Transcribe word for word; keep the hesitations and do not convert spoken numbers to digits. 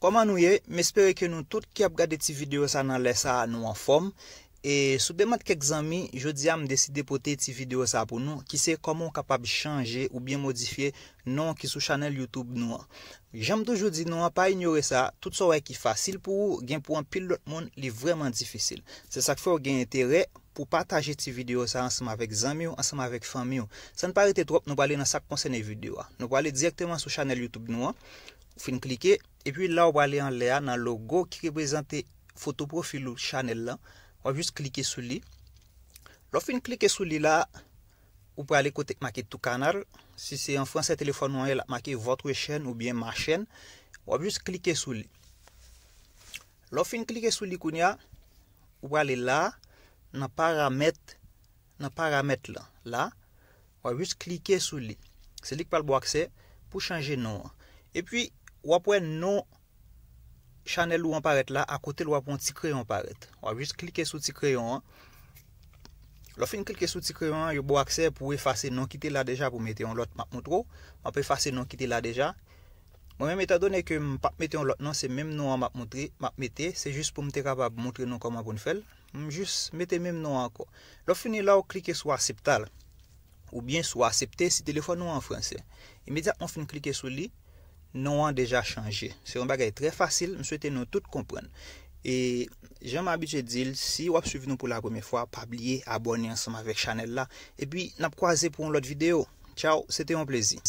Kòman nou ye? M espere ke nou tout ki ap gade ti videyo sa nan lè sa a, nou anfòm. E sou demann kèk zanmi, jodi a m deside pote ti videyo sa pou nou, ki se kòman w kapab chanje oubyen modifye non ki sou chanèl YouTube nou an. Jan m toujou di nou an, pa inyore sa, tout sa w wè ki fasil pou ou, gen pou anpil lòt moun, li vrèman difisil. Se sa k fè w gen enterè pou pataje ti videyo sa ansanm avèk zanmi w, ansanm avèk fanmi w. San n pa rete twòp, nou prale nan sa k konsène videyo a. Nou prale dirèkteman sou chanèl YouTube nou an. Ou fin klike, epi la ou prale anlè a nan logo ki reprezante foto pwofil ou chanèl lan. W ap jis klike sou li. Lè w fin klike sou li la, ou prale kote k make tou kanal. Si se an fransè telefòn ou an ye, l ap make votre chaîne oubyen ma chaîne. W ap jis klike sou li. Lè w fin klike sou li kounye a, ou prale la, nan paramèt, nan paramèt lan. La, w ap jis klike sou li. Se li k pral ba w aksè pou chanje non an. Epi, w ap wè non chanèl ou an parèt la, akote l w ap wè yon ti kreyon parèt. W ap jis klike sou ti kreyon an. Lè w fin klike sou ti kreyon an, yo ba w aksè pou w efase non ki te la deja, pou w mete yon lòt. M ap montre w. M ap efase non ki te la deja. Mwen menm, etandone ke m p ap mete yon lòt non, se menm non an m ap montre, m ap mete. Se jis pou m te kapab montre nou kòman pou n fè l. M jis mete menm non an ankò. Lè w fini la, w klike sou aksepte l. Oubyen sou aksepte si telefòn ou an fransè. Imedyatman w fin klike sou li, non an deja chanje. Se yon bagay trè fasil, m swete nou tout konprann. E jan m abitye di l, si w ap swiv nou pou la premyè fwa, pa bliye abòne ansanm avèk chanèl la. Epi, n ap kwaze pou yon lòt videyo. Tchaw, se te yon plezi.